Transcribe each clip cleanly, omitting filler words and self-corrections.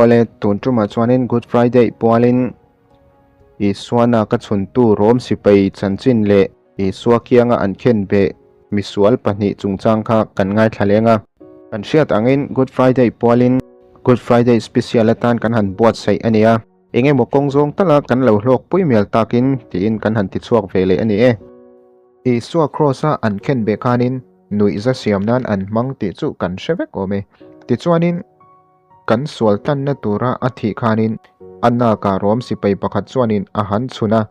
Awle, tun tumah chuanin Good Friday pualin Isuana ka chhuntu Rom sipai chanchin leh Isua kianga an khen beh misual pahnih chungchang kha kan ngaithla leng a. Kan hriat angin Good Friday pualin Good Friday special atan kan han buatsaih a ni a. Eng emaw kawng zawng tala kan lo hlawk pui mial takin tiin kan han tichhuak ve leh a ni e. Isua Kraws-a an khen beh khanin nuihza siam nan an hmang tih chu kan hre vek awm e. Tichuanin kan sual tlanna tura a thih khanin a naka Rom sipai pakhat chuanin a han chhun a,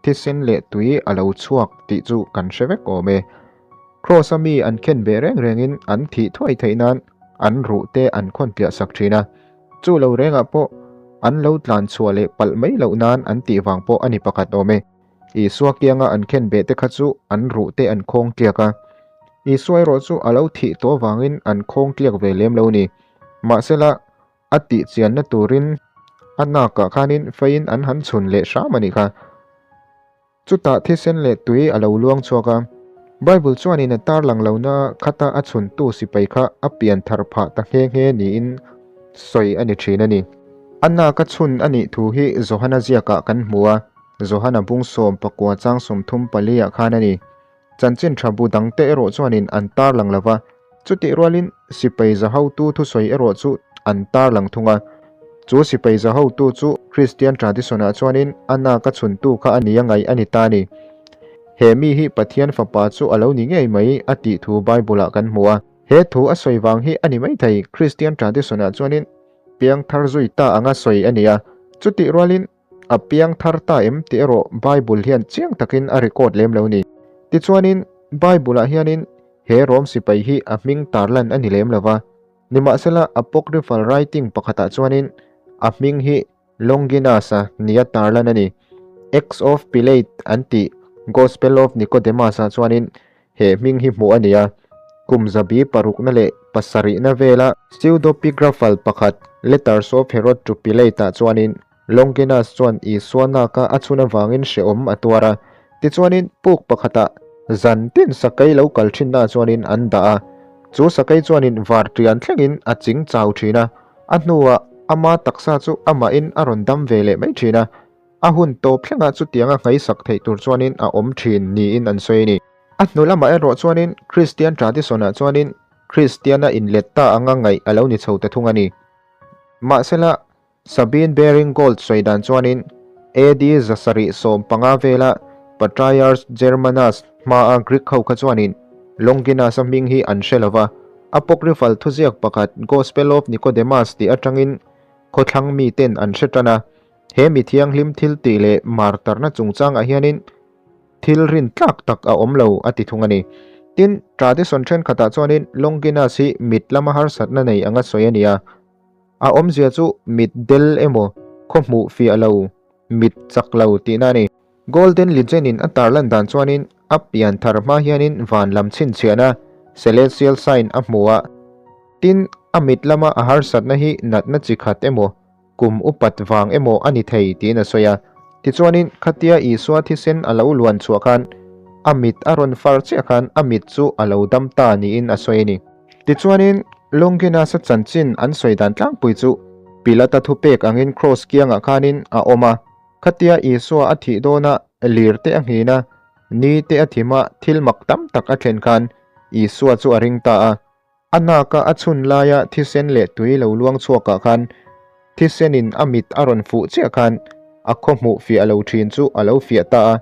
thisen leh tui a lo chhuak tih chu kan hre vek awm e. Kraws-a mi an khen beh reng rengin an thih thuai theih nan an ruh te an khawn tliah sak thin a. Chu lo rengah pawh an lo tlan chhuah leh palh mai loh nan an tih vang pawh a ni pakhat awm e. Isua kianga an khen beh te kha chu an ruh te an khawng tliak a. Isua erawh chu a lo thih tawh avangin an khawng tliak ve lem lo ni. Mahsela, a tih chianna turin a nakah khanin feiin an han chhun leh hram a nih kha. Chutah thisen leh tui a lo luang chhuak a. Bible chuanin a tarlang lohna khata a chhuntu sipai kha a pian thar phah ta nghe nghe niin sawi a ni thin a ni. A naka chhun a nih thu hi Johana ziakah kan hmu a, Johana bung 14 chang 34 ah khan a ni. Chanchin tha bu dangte erawh chuanin an tarlang lo va, chutih rualin sipai za hotu thusawi erawh chu an tarlang thung a. Chu sipai za hotu chu Kristian tradition-ah chuanin a naka chhuntu kha a ni a ngaih a ni ta a ni. He mi hi Pathian Fapa chu a lo ni ngei mai a tih thu Bible-ah kan hmu a. He thu a sawi vang hi a ni maithei Kristian tradition-ah chuanin piang thar zui ta anga sawi a ni a. Chutih rualin A piang thar ta em tih erawh Bible hian chiang takin a record lem lo ni. Tichuanin, Bible-ah hianin he Rom sipai hi a hming tarlan a ni lem lo va. Nimahsela, apocryphal writing pakhatah chuanin a hming hi Longinus-a nia tarlan a ni. Acts of Pilate an tih Gospel of Nicodemus-ah chuanin he hming hi hmuh a ni a. Kum zabi parukna leh pasarihna vela pseudopigraphal pakhat Letters of Herod to Pilate-ah chuanin Longinus chuan Isua naka a chhun avangin hrehawm a tuar a, tichuanin puk pakhatah zan tin sakei lo kal thinna chuanin an dah a. Chu sakei chuanin var tian thlengin a ching chau thin a, a hnuah ama taksa chu amahin a rawn dam ve leh mai thin a, a hun tawp thlengah chutianga nghaisak theih tur chuanin a awm thin niin an sawi a ni. A hnu lamah erawh chuanin Kristian tradition-ah chuanin Kristiana inlet ta anga ngaih a lo ni chho ta thung a ni. Mahsela, Sabine Baring Gold sawi dan chuanin AD 715 vela Patriarch Germanus hmaa Greek ho kha chuanin Longinus-a hming hi an hre lova, Apocryphal thuziak pakhat Gospel of Nicodemus tih atangin khawthlang miten an hre tan a. He mi thianghlim thil tih leh martarna chungchangah hianin thil rin tlak tak a awm lo a ti thung a ni. Tin, tradition thenkhatah chuanin Longinus hi mit lama harsatna nei anga sawi a ni a. A awmzia chu mit del emaw, khaw hmuh fiah lo, mit chak lo tihna a ni. Golden Legend-in a tarlan dan chuanin a pian thar hma hianin van lam chhinchhiahna, celestial sign, a hmu a. Tin, a mit lama a harsatna hi natna chi khat emaw, kum upat vang emaw a ni thei tiin a sawi a. Tichuanin, khatia Isua thisen a lo luan chhuah khan a mit a rawn far chiah khan a mit chu a lo dam ta niin a sawi a ni. Tichuanin, Longinus-a chanchin an sawi dan tlangpui chu Pilata thupek angin kraws kiangah khanin a awm a, khatia Isua a thih dawna lir te a nghin a, ni te a thim a, thil mak tam tak a thlen khan Isua chu a ring ta a. A naka a chhun laia thisen leh tui lo luang chhuakah khan thisenin a mit a rawn fuh chiah khan a khaw hmuh fiah lo thin chu a lo fiah ta a.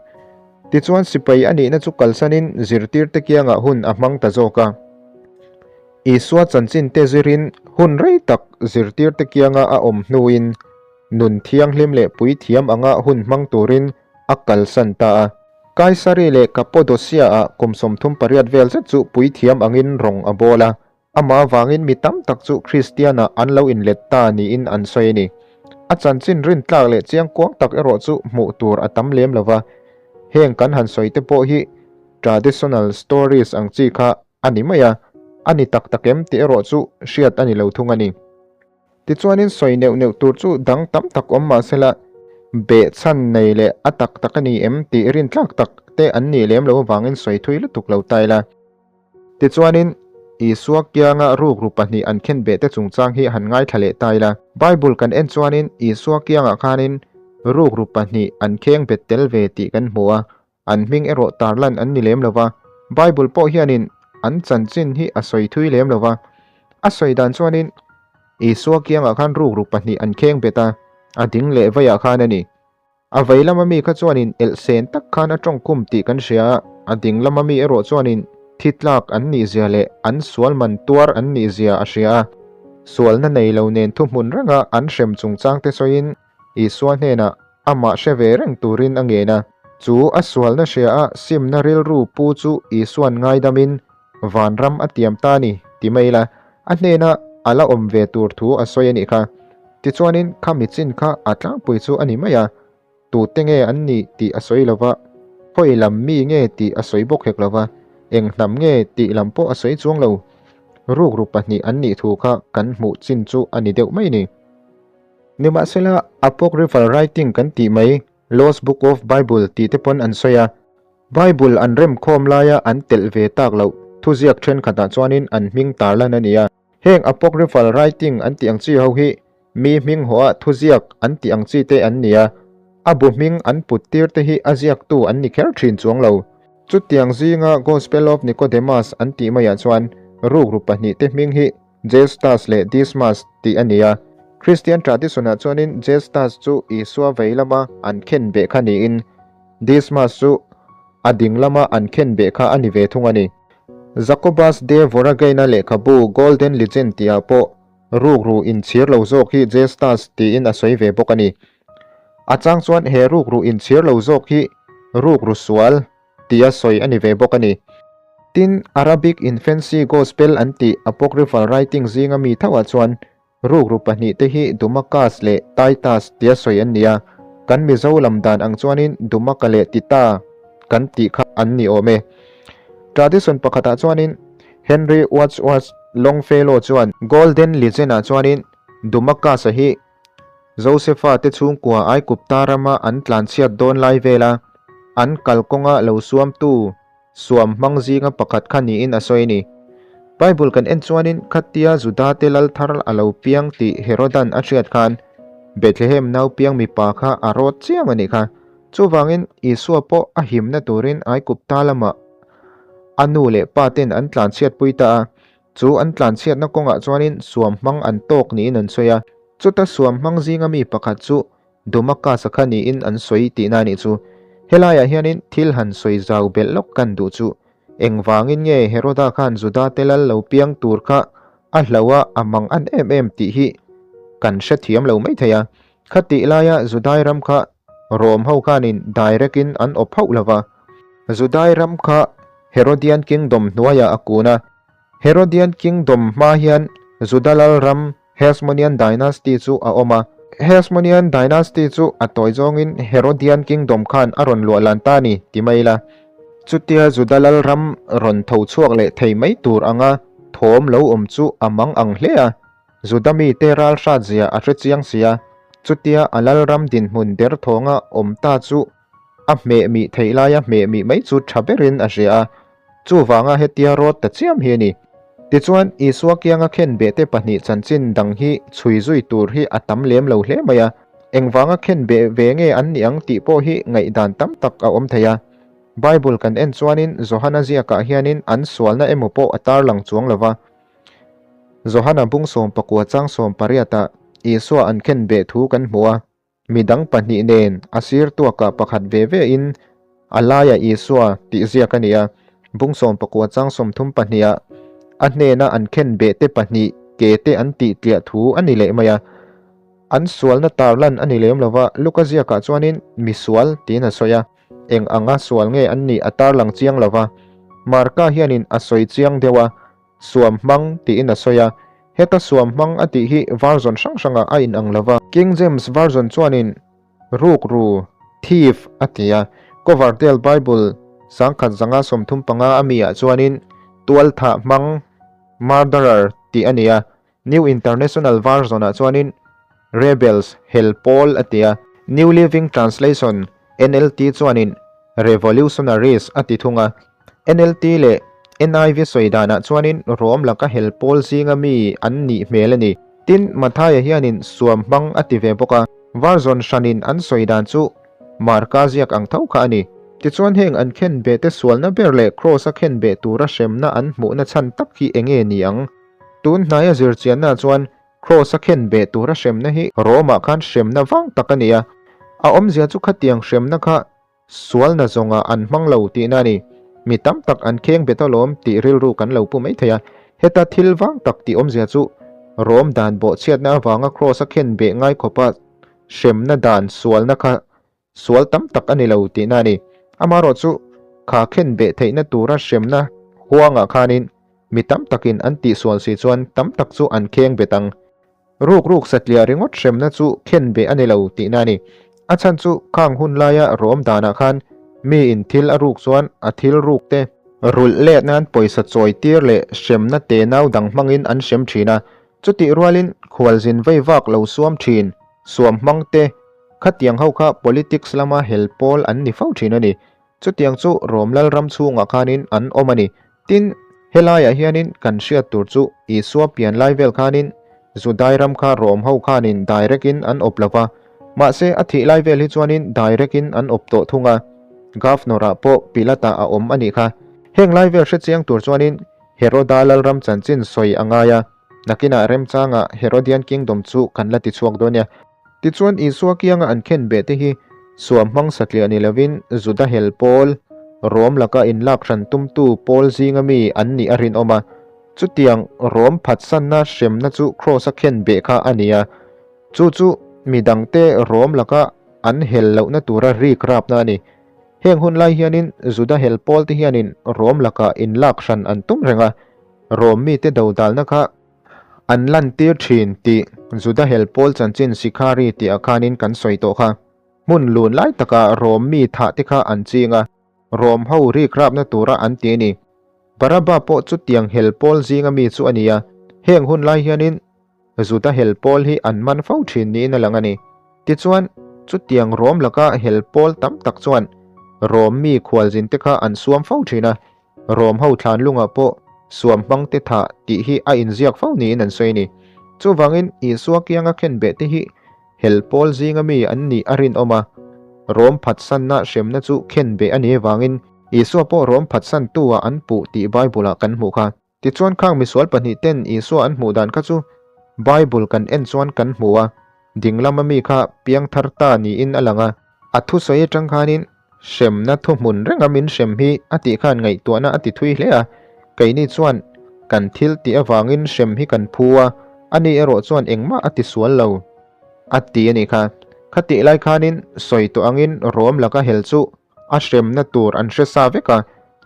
Tichuan sipai a nihna chu kalsanin zirtirte kiangah hun a hmang ta zawk a. Isua chanchin te zirin hun rei tak zirtirte kianga a awm hnuin nun thianghlim leh puithiam anga hun hmang turin a kalsan ta a. Kaisari leh Kappadosia-ah kum 38 vel zet chu puithiam angin rawng a bawl a, amah avangin mi tam tak chu Kristianah an lo inlet ta niin an sawi a ni. A chanchin rintlak leh chiangkuang tak erawh chu hmuh tur a tam lem lo va, heng kan han sawi te pawh hi traditional stories ang chi kha a ni mai a, a ni tak tak em tih erawh chu hriat a ni lo thung a ni. Tichuanin sawi neuh neuh tur chu dang tam tak awm mah sela, behchhan nei leh a tak tak a ni em tih rintlak tak te an nih lem lo avangin sawi thui lutuk lo ta ila. Tichuanin. Isua kianga rukru pahnih an khenbeh te chungchang hi han ngaithla leh ta ila. Bible kan en chuanin Isua kiangah khanin rukru pahnih an khengbet tel ve tih kan hmu a, an hming erawh tarlan an ni lem lo va. Bible pawh hianin an chanchin hi a sawi thui lem lo va. A sawi dan chuanin Isua kiangah khan rukru pahnih an khengbet a, a ding leh veiah khan a ni. A vei lama mi kha chuanin elhsen tak khan a tawngkhum tih kan hria a, a ding lama mi erawh chuanin thi tlak an nih zia leh an sual man tuar an nih zia a hria a. Sualna nei lo nen thuhmun renga an hrem chungchangte sawiin Isua hnenah amah hre ve reng turin a ngen a. Chu a sualna hria a simna rilru pu chu Isua'n ngaidamin vanram a tiam ta a ni ti mai ila, a hnena a la awm ve tur thu a sawi a nih kha. Tichuanin kha michin kha a tlangpui chu a ni mai a, tute nge an nih tih a sawi lo va, khawi lam mi nge tih a sawi bawk hek lo va, eng hnam nge tih lam pawh a sawi chuang lo. Rukru pahnih an nih thu kha kan hmuh chin chu a ni deuh mai ni. Nimahsela, Apocryphal writing kan tih mai, Lost Book of Bible tih te pawn an sawi a, Bible an remkhawm laia an telh ve tak loh thuziak thenkhatah chuanin an hming tarlan a ni a. Heng Apocryphal writing an tih ang chi ho hi mi hming hawha thuziak an tih ang chi te an ni a, a bu hming an put tir te hi a ziaktu an ni kher thin chuang lo. Chutiang zinga Gospel of Nicodemus an tih maiah chuan rukru pahnihte hming hi Jestus leh Dismas tih a ni a. Kristian tradition-ah chuanin Jestus chu Isua vei lama an khen beh kha niin Dismas chu a ding lama an khen beh kha a ni ve thung a ni. Jacobus de Voragine-a lehkhabu Golden Legend tihah pawh rukru inchhir lo zawk hi Jestus tiin a sawi ve bawk a ni. A chang chuan he rukru inchhir lo zawk hi rukru sual tia sawi a ni ve bawk a ni. Tin, Arabic Infancy Gospel an tih Apocryphal writing zinga mi thoah chuan rukru pahnihte hi Dumakas leh Titus tia sawi an ni a, kan Mizo lam dan ang chuanin Dumaka leh Tita kan tih kha an ni awm e. Tradition pakhatah chuanin Henry Wadsworth Longfellow chuan Golden Legend-ah chuanin Dumakas-a hi Josefa te chhungkua Aigupta rama an tlanchhiat dawn lai vela an kalkawnga lo suamtu suam hmang zinga pakhat kha niin a sawi a ni. Bible kan en chuanin khatia Juda te lal thar a lo piang tih Herodan a hriat khan Bethlehem nau piang mipa kha a rawt chiam a nih kha. Chuvangin Isua pawh a himna turin Aigupta lamah a nu leh pa ten an tlanchhiatpui ta a. Chu an tlanchhiatna kawngah chuanin suam hmang an tawk niin an sawi a, chuta suam hmang zinga mi pakhat chu Dumakas-a kha niin an sawi tihna a nih chu. Helaiah hianin thil han sawi zau belh lawk kan duh chu. Engvangin nge Heroda khan Judate lal lo piang tur kha a hlauh a, a mang an em em tih hi kan hrethiam lo maithei a. Khatih laia Judai ram kha Rom ho khanin direct-in an awp hauh lo va. Judai ram kha Herodian Kingdom hnuaiah a kun a. Herodian Kingdom hma hian Juda lal ram Hasmonean Dynasty chu a awm a. Hasmonean Dynasty chu a tawi zawngin Herodian Kingdom khan a rawn luah lan ta a ni ti mai ila. Chutia Juda lal ram rawn tho chhuak leh thei mai tur anga thawm lo awm chu a mang ang hle a. Juda mite ral hrat zia a hre chiang si a, chutia a lalram dinhmun derthawnga awm ta chu a hmeh mih theih laia hmeh mih mai chu tha berin a hria a, chuvanga hetia rawt ta chiam hi a ni. Tichuan, Isua kianga khenbeh te pahnih chanchin dang hi chhui zui tur hi a tam lem lo hle mai a, engvanga khenbeh ve nge an nih ang tih pawh hi ngaihdan tam tak a awm thei a. Bible kan en chuanin Johana ziakah hianin an sualna emaw pawh a tarlang chuang lo va, Johana bung 19 chang 18 ah Isua an khen beh thu kan hmu a, midang pahnih nen a sir tuakah pakhat ve ve in a laiah Isua tih ziak a ni a, bung 19 chang 32 ah a hnena an khen beh te pahnih ke te an tih tliah thu a ni leh mai a. An sualna tarlan a ni lem lova, Luka ziakah chuanin misual tiin a sawi a. Eng anga sual nge an nih a tarlang chiang lova, Marka hianin a sawi chiang deuh a, Suam hmang tiin a sawi a, heta suam hmang a tih hi version hrang hrangah a inang lo va. King James Version chuanin rukru, thief, a ti a, Coverdale Bible 1135 a miah chuanin tualthah hmang, murderer, tih a ni a, New International Version-ah chuanin Rebels, hel pawl, a ti a, New Living Translation, NLT, chuanin Revolutionaries a ti thung a. NLT leh NIV sawi danah chuanin Rom laka hel pawl zinga mi an nih hmel a ni. Tin, Mathaia hianin suam hmang a ti ve bawk a, version hranin an sawi dan chu Marka ziak ang tho kha a ni. Tichuan heng an khenbeh te sualna ber leh Kraws a khenbeh tura hremna an hmuhna chhan tak hi enge ni ang? Tun hnaia zirchianna chuan Kraws a khenbeh tura hremna hi Rome-ah khan hremna vang tak a ni a, a awmzia chu khatiang hremna kha Sualna zawnga an hmang lo tihna a ni. Mi tam tak an kheng bet alawm tih rilru kan lo pu mai thei a. Heta thil vang tak tih awmzia chu Rom dan bawhchhiatna avanga Kraws a khen beh ngai khawpa hremna dan sualna kha sual tam tak a ni lo tihna a ni. Amaherawhchu kha khen beh theihna tura hremna huangah khanin mi tam takin an tihsual si chuan tam tak chu an kheng bet ang. Ruk ruk satliah ringawt hremna chu khen beh a ni lo tihna a ni. A chhan chu khang hun laia rawm danah khan miin thil a ruk chuan a thil ruk te rulh let nan pawisa chawi tir leh hremna te nau dang hmangin an hrem thin a. Chutih rualin khualzin vei vak lo suam thin, suam hmang te khatiang ho kha politics lama hel pawl an ni fo thin a ni. Chutiang chu Rom Lalram chhungah khanin an awm a ni. Tin, helaiah hianin kan hriat tur chu Isua pian lai vel khanin Judai ram kha Rom ho khanin direct-in an awp lo va, mahse a thih lai vel hi chuanin direct-in an awp tawh thung a. Governor-ah pawh Pilata a awm a nih kha. Heng lai vel hrechiang tur chuanin Heroda Lalram chanchin sawi a ngai a, nakinah remchangah Herodian Kingdom chu kan la tichhuak dawn nia. Tichuan Isua kianga an khen beh te hi suam hmang satliah ni lovin Juda hel pawl, Rom laka inlak hran tumtu pawl zinga mi an nih a rinawm a. Chutiang Rom phatsanna hremna chu Kraws-a khen beh kha a ni a. Chu chu midangte Rom laka an hel lohna tura rik rapna a ni. Heng hun lai hianin Juda hel pawl te hianin Rom laka inlak hran an tum reng a. Rom mite dodalna kha An lantir thin tih Juda hel pawl chanchin Sikhari tih ah khanin kan sawi tawh kha. Hmun lun lai takah Rom mi thah te kha an ching a, Rom ho rik rapna tura an ti a ni. Barabba pawh chutiang hel pawl zinga mi chu a ni a, heng hun lai hianin Juda hel pawl hi an man fo thin niin a lang a ni. Tichuan, chutiang Rom laka hel pawl tam tak chuan Rom mi khualzin te kha an suam fo thin a, Rom ho thlan lungah pawh suam hmang te thah tih hi a inziak fo niin an sawi a ni. Chuvangin Isua kianga khenbeh te hi hel pawl zinga mi an nih a rinawm a. Rom phatsanna hremna chu khenbeh a nih avangin Isua pawh Rom phatsantu-ah an puh tih Bible-ah kan hmuh kha. Tichuan khang misual pahnih ten Isua an hmuh dan kha chu Bible kan en chuan kan hmu a, dinglama mi kha piangthar ta niin a lang a. A thusawi atang khanin hremna thuhmun renga min hrem hi a tih khan ngaihtuahna a ti thui hle a, keini chuan kan thil tih avangin hrem hi kan phu a, ani erawh chuan engmah a ti sual lo a ti a nih kha. Khatih lai khanin sawi tawh angin Rom laka hel chu a hremna tur an hre sa vek a,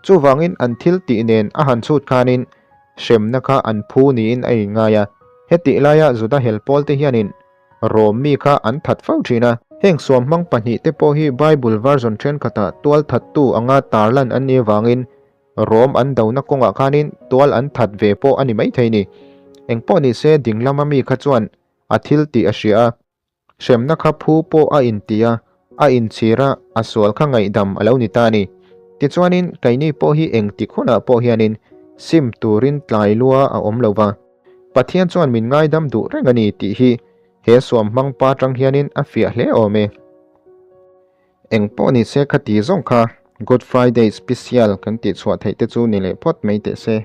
chuvangin an thil tih nen a han chhut khanin hremna kha an phu niin a inngai a. Hetih laia Juda hel pawl te hianin Rom mi kha an that fo thin a. Heng suamhmang pahnihte pawh hi Bible version thenkhatah tual thattu anga tarlan an nih avangin Rom an dona kawngah khanin tual an that ve pawh a ni maithei ni. Engpawh nise dinglama mi kha chuan a thil tih a hria a. Hremna kha phu pawh a inti a, a inchhir a, a sual kha ngaihdam a lo ni ta a ni. Tichuanin keini pawh hi engtik hunah pawh hianin sim turin tlai lua a awm lo va. Pathian chuan min ngaidam duh reng a ni tih hi he suam hmang pa tang hianin a fiah hle awm e. Eng pawh ni se khati zawng kha Good Friday special kan tihchhuah theih te chu ni leh phawt mai teh se.